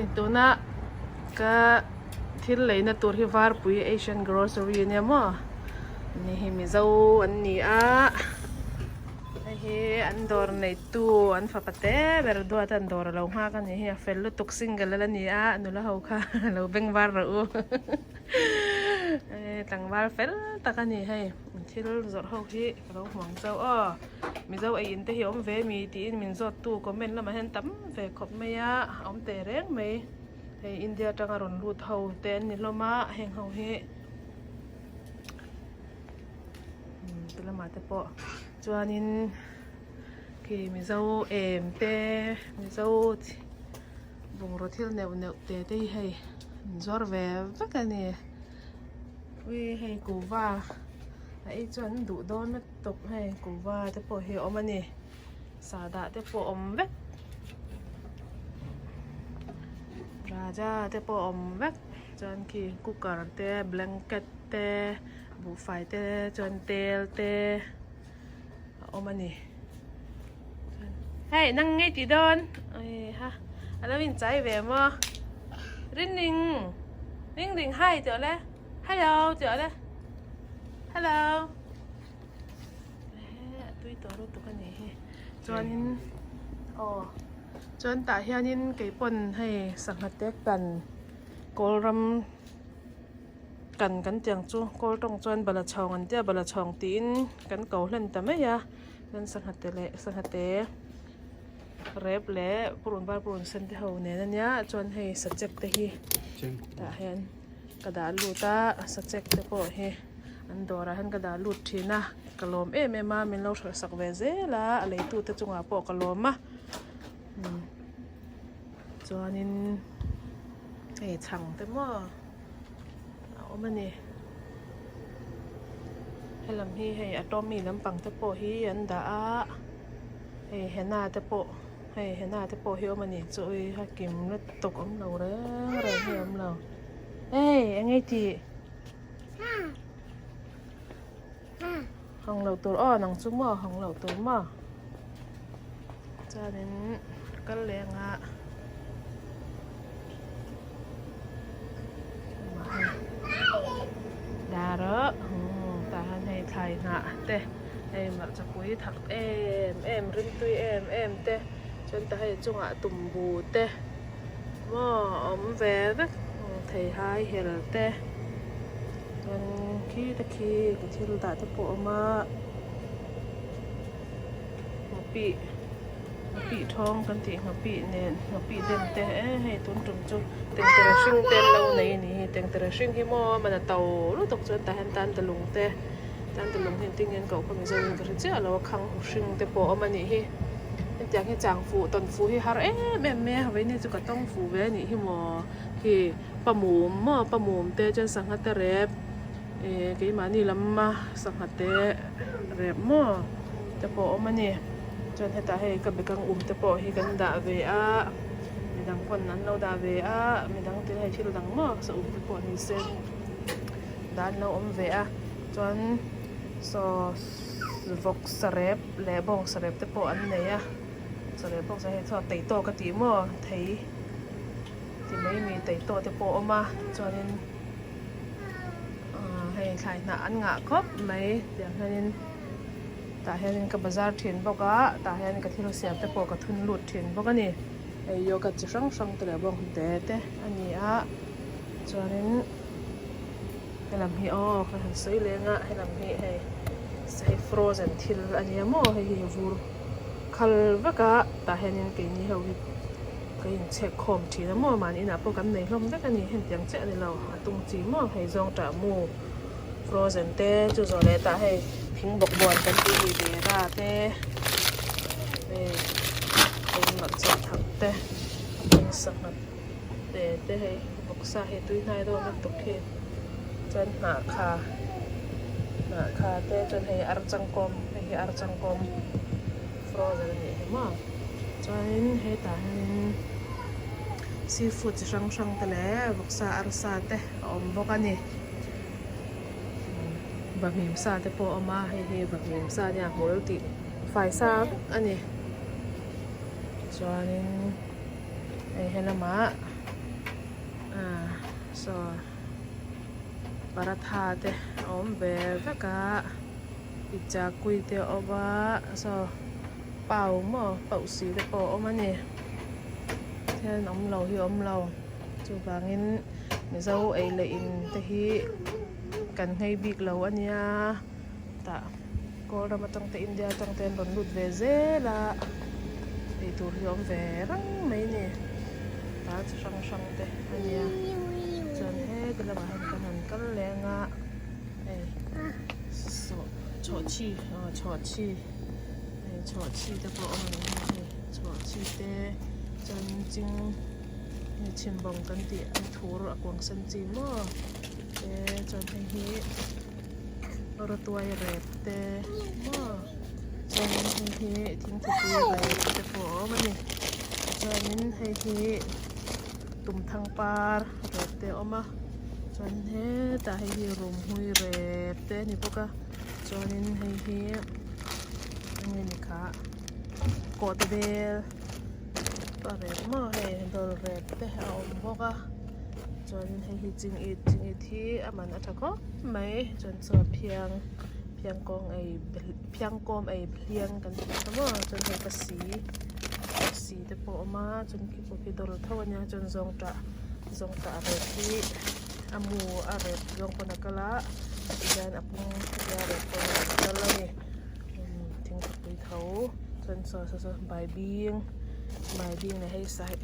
Tuna ka thil leina tur hi Varpui Asian Grocery ania maw ni hi Mizo an ni a hei hi an dawr neitu an fapa te ber duat an dawr alo nghak a ni hi a fel lutuk single ala ni a nula ho kha alo beng var rawh u tlangval fel tak a ni hei thil zawrh ho hi ka lo hmu ang chauh aw. Mizo ei in te hi awm ve mi tiin min zawt tu comment lamah hian tam ve khawp mai a, a awm teh reng mai. Hei India atanga rawn lut ho te an ni hlawm a, heng ho hi umm ti lamah te pawh chuanin khi Mizo em te Mizo bungraw thil neuh neuh te te hi hei an zuar ve vek a ni. Ui hei kuhva a ei chuan an duh dawn a. Tawp hei kuhva te pawh hi a awm a ni sahdah te pawh a awm vek raja te pawh a awm vek chuan khi cooker te blanket te buhfai te chuan tel te a awm a ni hei nang ngei tih dawn ha a lo inchai ve maw rinning ringring hai tih awle. Hello tih awle hello a tui tawh lutuk a nih hi chuanin aw chuan tah hianin kei pawn hei sangha te kan kawl ram kan kan tih ang chu kawl tawng chuan bala chhawng an tia bala chhawng tiin kan ko hlen ta mai a chuan sangha te leh sangha te rep leh purun var purun sen te ho nen a nia chuan hei sachek te hi tah hian. Ka dah lut a sachek te pawh hi an dawrah hian ka dah lut thin a ka lawm em em a min lo hralh sak ve zel a a leitu te chungah pawh ka lawm a chuanin hei chhang te maw a awm a ni helam hi hei a tawmi lampang te pawh hi an dah a hei henna te pawh. Hei henna te pawh hi awm a nih chu ui a kim lutuk awm lo reng reng hi a awm lo hey eng ei tih hawng loh tur aw nang chu maw hawng loh tur maw chuanin kal leng a dar ah tah hian hei thlai hnah te. Hei hmarcha pui thak em em rimtui em em te chuan tah hei chungah tumbu te maw a awm ve vek theihai hel te chuan khi te khi ka thil dah te pawh a awm a nghapih nghapih thawng kan tih nghapih nen nghapih den te e hei tun tum chu tengtere hring te an lo nei a ni hi tengtere hring hi maw man a to lutuk chuan tah hian tan ta lung te. Tan te lung hi engtin nge an koh kha Mizo in ka hre chiah lo a khang hring te pawh a awm a nih hi hetiang hi chang fuh tawn fuh hi har em em mai a vawiin hi chu ka tawng fuh ve a nih hi maw khi pamum maw pamum te chuan sangha te rep ih keimahni lama sangha te rep maw te pawh a awm a ni chuan hetah hei ka bekang um te pawh hi kan dah ve a midang pawn an lo dah ve a midang te hei thil dang maw sa um te pawh ni se. Dan lo awm ve a chuan saw vawk sarep leh bawng sarep te pawh an nei a sarep bawng sarep hei thawk tei tawk a tih maw thei ti mai mi tei tawk te pawh a awm a chuanin ahh hei thlai hnah an ngah khawp mai tiang hianin tah hianin ka bazar thin bawk a tah hian ka thil siam te pawh ka thun lut thin bawk a ni hei yoghurt chi hrang hrang te leh bawng hnute te a ni a chuanin. Helam hi aw ka han sawi leng a helam hi hei hei frozen thil a nia maw hei hi vur khal vek a tah hianin keini ho hi ka inchhek khawm thin a maw mahni inah pawh kan nei hlawm vek a ni hetiang chiah a ni lo a tung chi maw hei zawng tah mu frozen te chu zawh leh tah hei thing bawk buan kan tih hi dera te hei engmah chawh thak te sangha te te hei vawksa hi tui hnai dawn lutuk hi chuan hnah kha hnah kha te chuan hei ar changkawm hei hi ar changkawm frozen a nih hi maw chuanin hetah hianin seafood chi hrang hrang te leh vawksa arsa te a awm bawk a ni vahmim sa te pawh a awm a hei hi vahmim sa nia hmul tih fai sa vek a ni chuanin. Hei helamah. Ahh saw paratha te a awm ve vek a pizza kui te a awm a saw pau maw pausi te pawh a awm a ni thil awm lo hi a awm lo chuvangin mizo ei leh in te hi kan nghei bik lo a nia tah kawl ram atang te India atang te an rawn lut ve zel a eitur hi a awm ve reng mai a ni dal chi hrang hrang te a nia chuan heti lamah hian kan han kal leng a hei sawh chhawhchhi aw chhawhchhi hei chhawhchhi te pawh a awm a ni hei chhawhchhi te chuan ching hei chhimbawng kan tih an thur a kuang sen chi maw te chuan hei hi. Rawtuai rep te maw chuanin hei hi thingthupui rep te pawh a awm a ni chuanin hei hi tumthang par rep te a awm a chuanin hetah hei hi rumhmui rep te a ni bawk a chuanin hei hi enge ni kha kawhte bel a rep maw hei dawr rep te a awm bawk a. Chuanin hei hi chingit chingit hi a man a tha khawp mai chuan chaw phiang phiang kawng ei phiang kawm ei hliang kan tih kha maw chuan hei pasi pasi te pawh a awm a chuan khi pawh khi dawr tho a nia chuan zawngtah zawngtah rep hi a mu a rep zawng pawn a kal a tihian a pum hetia rep pawn a kal a ni thingpui tho chuan saw saw saw baibing baibing leh hei sai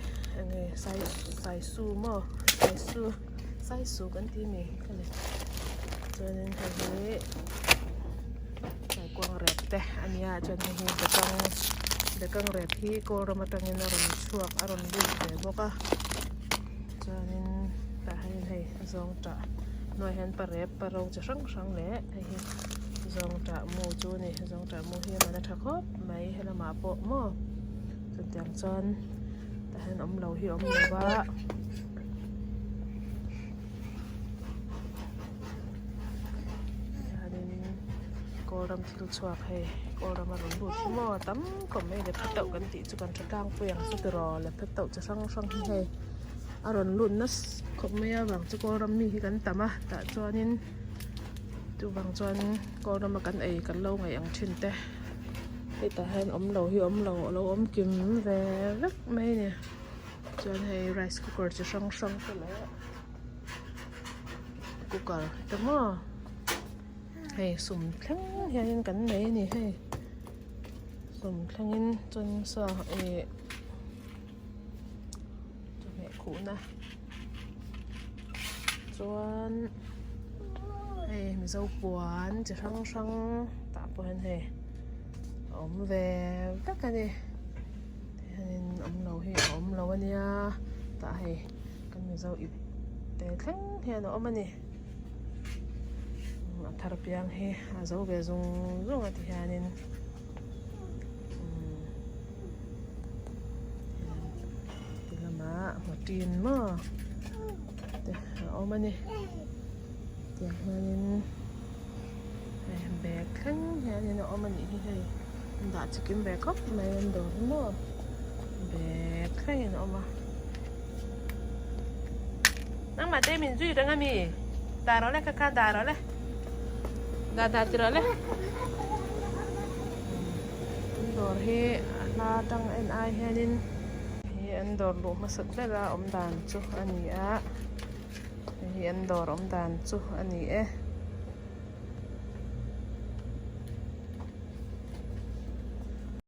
enge sai saisu maw saisu saisu kan tih a ni ka le chuanin hei hi kaikuang rep te a nia chuan hei hi bekang bekang rep hi kawl ram atangin a rawn chhuak a rawn lut ve bawk a chuanin tah hianin hei zawngtah hnuaiah hian parep paro chi hrang hrang leh hei hi zawngtah mu chu a ni zawngtah mu hi a man a tha khawp mai helamah pawh maw chutiang chuan tah hian awm lo hi a awm lo va hianin kawlram thil chhuak hei kawlram a rawn lut hi maw a tam khawp mai lepse tauh kan tih chu kan tha tlangpui ang chu tiraw lepse tauh chi hrang hrang hi hei a rawn lut nasa khawp mai a vang chu kawlram mi hi kan tam a tah chuanin chuvang chuan kawlram a kan ei kan lo ngaih ang thin te hetah hian awm lo hi awm lo a lo awm kim ve vek mai a ni chuan hei rice cooker chi hrang hrang te leh cooker te maw hei sum thleng hianin kan nei a ni hei sum thlengin chuan saw ih chawhmeh khuhna chuan hei mizo puan chi hrang hrang tah pawh hian hei a awm ve vek a ni tihianin awm lo hi a awm lo a nia tah hei kan mizo ip te thleng hian a awm a ni a thar piang hi a zo ve zung zung a tihianin. Ti lamah ngawtin maw te a awm a ni tiang hianin hei bag thleng hianin a awm a nih hi hei an dah chikim ve khawp mai an dawr hi maw bag thlengin a awm a nangmah te min zui reng ami dah rawh le kha kha dah rawh le dah dah ti rawh le. An dawr hi a hla tang en ai hianin hi an dawr luh hmasat ber a awm dan chu a ni a hei hi an dawr awm dan chu a ni e.